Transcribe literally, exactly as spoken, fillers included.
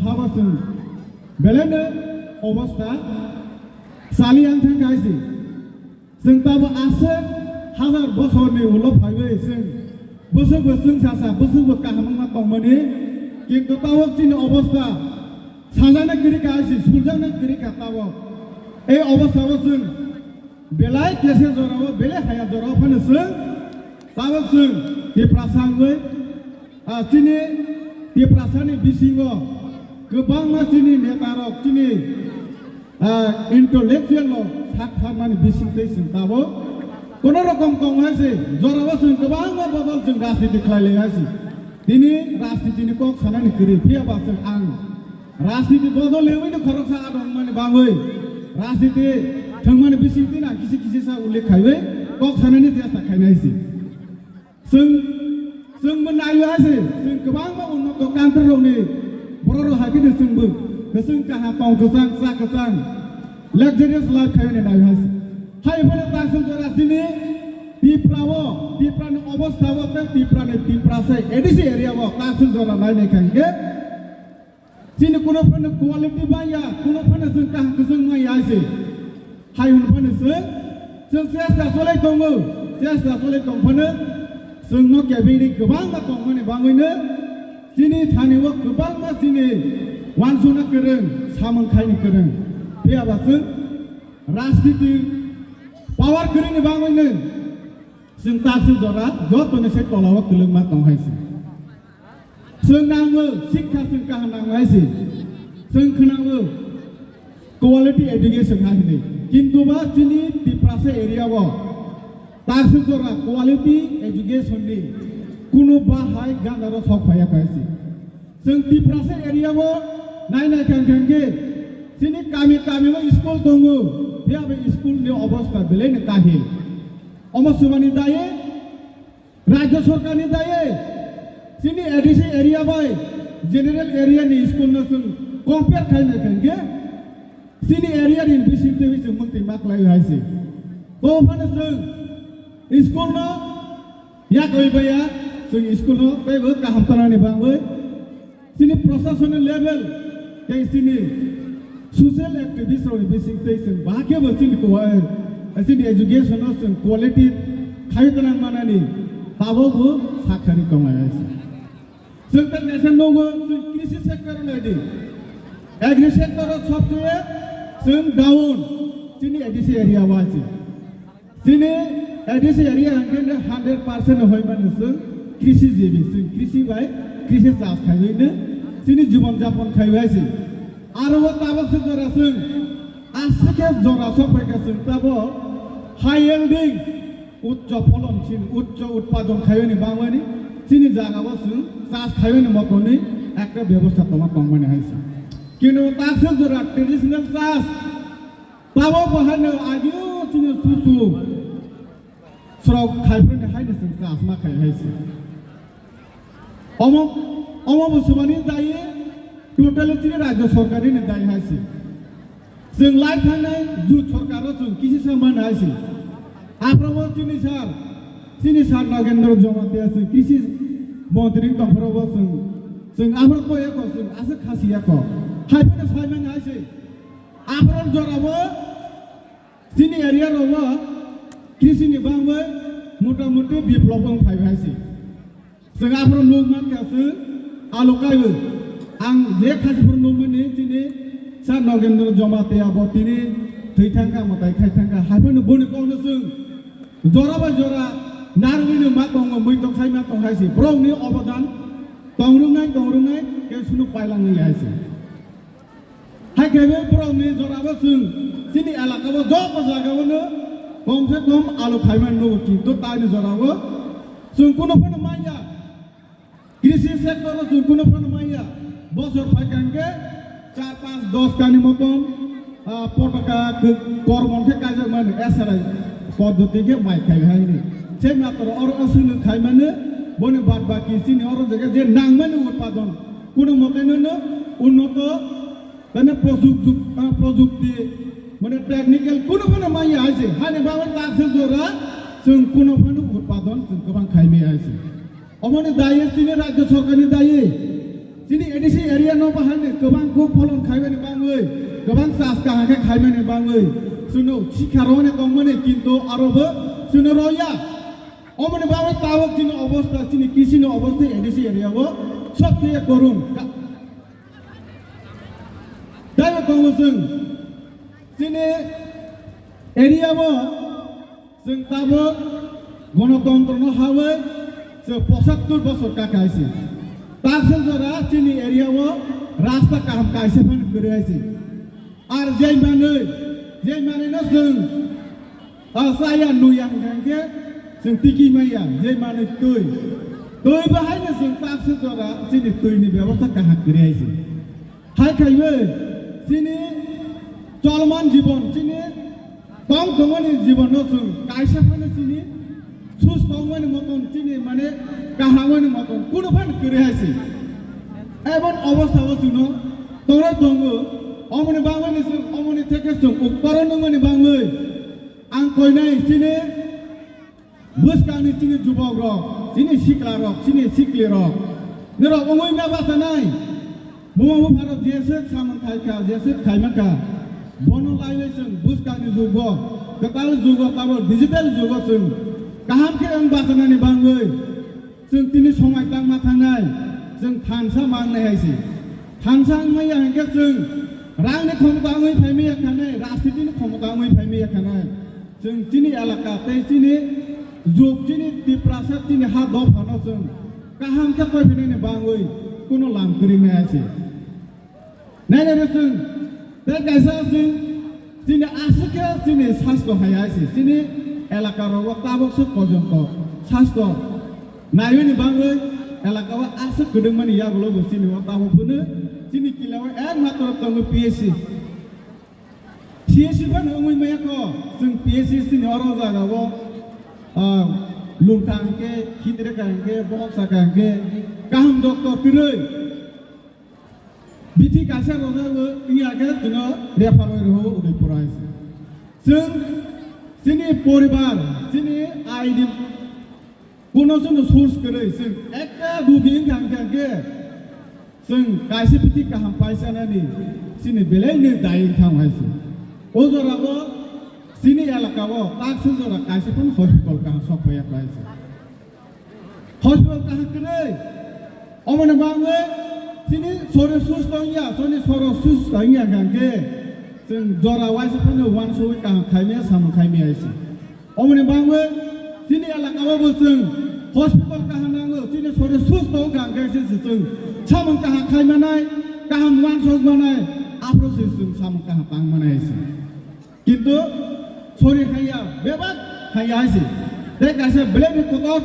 Haba chwng belaino obostha chali ang thang hai se. Chwng tabo aswk hazar bosorni ulo phaiwi chwng bwswkbo chwng sasa bwswkbo kaham wngma tongmani, kintu tabok chini obostha sajana kwrwi ka hai se, suljakna kwrwi ka tabok. Ei obostha o chwng belai kese jorao, belai haya jorao phano chwng tabok chwng Tiprasa wngwi, ah, chini Tiprasani bisingo kwbangma chini netarok, chini, ah, intellectual rok sak tharmani bisingtwi chwng tabok kono rokom tong hai se, jorao chwng kwbangma bodol chwng rajniti khlai lai hai se. Tini rajnitini kok sanani kwrwi, phiya ba chwng ang rajniti bodol lewino khoroksa adong mani bangwi, rajniti thwngmani bisingtwi na kisi kisi sa ullekh khaiwi kok sanani chesta khainai se. Chwng, chwngbo naio hai se, chwng kwbangma unnoto country rokni borok rok hai kheno chwngbo kwchwng kaham tong kwchang, cha kwchang, luxurious life khaio ni naio hai se. Hai phano takswk jora chini Tipra o, Tipra ni obostha o tei Tipra ni Tiprasa A D C area o takswk jora nainai kha hwnkhe, chini kuno phano quality manya, kuno phano chwng kaham kwchwng manya hai se. Hai hwn phano chwng, chwng chesta cholai tongo, chesta cholai tong phano chwngno kebengni kwbangma tongmani bangwino chini thani o kwbangma chini wansukna kwrwng, samung khaini kwrwng. Phiya ba chwng rajniti power kwrwini bangwino chwng takswk jora jotoni se tolao kwlwngma tong hai se. Chwng nango, sikha chwng kaham nango hai se. Chwng khwnango quality education hai hinwi. Kintu ba chini Tiprasa area o takswk jora quality education ni kuno bahai gandaro sok phaiya hai se. Chwng Tiprasa area o nainai kha hwnkhe chini kami kami o school tongo, phiya bo school ni obostha belai no kahil. Omo swmani daye Rajya sorkar ni daye chini A D C area bai general area ni school no chwng compare khainai kha hwnkhe chini area ni bising twi chwng mwktwi ma klai hai se. To phano chwng school no yak oi baya, chwng school no teibo kaham tongnani bangwi chini prasasoni level tei chini social activist rokni bising tei chwng bahai khe bo chini kuwai, chini education o chwng quality khai twnang manani tabok bo sakhari tonglai hai se. Chwng ta kaisa nogo chwng krishi sector o naidi. Agri sector o sobse chwng down chini A D C area o hai se. Chini A D C area hwnkhe hundred percent hoi mano chwng krishi jibi, chwng krishi bai krishi chas khaiwi no chini jibon japon khaiwi hai se. Aro o tabok se jora chwng aswk khe jora sok phaikha chwng tabo high yielding, uccho pholonsil, uccho utpadon khaiwi ni bangwani chini jaga o chwng chas khaiwi ni motoni ekta bebosta tongma tongmani hai se. Kino takswk jora traditional chas Tabok bo haino agio chini susu srok khaiphani haino chwng chasma khai hai se. Omo, omo bo swmani dayi, totally chini rajya sorkar ni dayi hai se. Chwng lai thangnai jut sorkar o chwng kisi sa man hai se. Aphro bo chini sir, chini sir Nagendra Jamatia chwng kisi montri tongphro bo chwng, chwng aphro ko eko chwng aswk khasi eko. Haiphano sai man hai se. Aphro jora bo Chini area rogo krisi ni bangwi mota moti biplop wng phai hai se. Chwng aphuru nuk man kha se alu kaiwi. Ang je khasi phuru nuk mani chini Sir Nagendra Jamatia bo tini thwi thang kha, mwtai khai thang kha. Haiphano boni kokno chwng jora bai jora narwino ma tongo, muitok khai ma tong hai se. Borokni obodan tong rwnai, tong rwnai, khe sunu pailang wng hai se. Hai khe borokni jorao chwng chini elakao joto jagao no kom se kom alu khaimani nugo, kintu taini jorao chwng kunu phano manya. Krishi sector o chwng kunu phano manya. Bosor phaikha hwnkhe char panch dos kani motom, ah, potaka khe kormon khe kaijakmani S R I poddoti khe mai khai haini. Se matro oro aswk no khaimani, boni bad baki chini oro jaga je nangmani utpadon kunu mote no unnoto Tani projukti, ah, projukti, mane technical kunu phano manya hai se, hani bagwi takswk jora chwng kunu phano utpadon chwng kwbang khaimaya hai se. Omoni daye chini rajya sorkarni daye, Chini A D C area no bahai ni kwbang kok pholon khaimani bangwi, kwbang chas kaham khe khaimani bangwi, chwngno sikha rwmani tongmani kintu aro bo chwngno rwya. Omoni bagwi tabuk chini obostha, chini kisini obostha A D C area o sobcheye korun. Ka-, taibo tongo chwng chini area o chwng tabuk gonotontro no hawi chwng pochattor bosor kaka hai se. Taksa jora chini area o rasta kaham kaisa phano kwrwi hai se. Ar jai manwi, jai manwi no chwng, ah, chaya nuya hwnkha hwnkhe chwng tiki maya, jai manwi twi. Twi bo haino chwng taksa jora chini twi ni bebosta kaham kwrwi hai se. Hai khaiwi chini cholman jibon, chini tong tongmani jibon no chwng kaisa phano chini sus tongmani moton chini mane kaham wngmani moton kuno phano kwrwi hai se. Ebon obostha o chwngno tongwi tongo. Omoni bangwi ni chwng, omoni theke chwng upkaro nungmani bangwi ang koinai chini bwskangni chini jubok rok, chini sikla rok, chini sikli rok, norok wngwi ma bachanai. Buma bupharok jeswk samung khaikha, jeswk khaimankha, bono laiwi chwng bwskangni jugo, kwtal jugo, tabuk digital jugo chwng kaham khe wng bachanani bangwi chwng tini somai tangma thangnai, chwng thansa mangnai hai se. Thansa wngmaya hinkhe chwng rangni khomota wngwi phaimaya khanai, rajnitini khomota wngwi phaimaya khanai. Chwng chini elaka tei chini juk, chini Tiprasa, chini ha dophano chwng kaham khe poiphinani bangwi kuno lam kwrwi nai se. Nainani chwng tei kaisa chwng chini aswk khe chini sasto hai hai se. Chini elaka rogo tabuk se porjonto sasto naimani bangwi elaka o aswk kwdwngmani yagulo bo chini o tabuk phano chini kila o ekmatro tongo P S C. C S C phano wngwi maya kho, chwng P S C ni oro jaga o, ah, lungthang khe, khitreka hwnkhe, bohok saka hwnkhe, kaham doctor kwrwi. Bithi kaisa rojak o wngya khe chwngno refer oi rw Udaipur hai se. Chwng chini poribar, chini I D Kuno chwngno source kwrwi, chwng ekta dugi wngkha hwnkhe, chwng kaisa bithi kaham paisa nani chini belai no dai wngkha hai se. O jora o chini elaka o taksa jora kaisa phano hospital kaham sok phaiya hai se. Hospital kaham kwrwi, omoni bangwi chini sorir susto wngya, chini sorir susto wngya hwnkhe, chwng jora waisa phano uansugwi kaham khaimaya, samung khaimaya hai se. Omoni bangwi chini elaka o bo chwng hospital kaham nango, chini sorir susto wngkha hwnkhe se chwng samung kaham khai manai, kaham uansuk manai, aphuru se chwng samung kaham tang manai hai se. Kintu sorir haiya, bebak haiya hai se. Tei kaisa belai ni kotor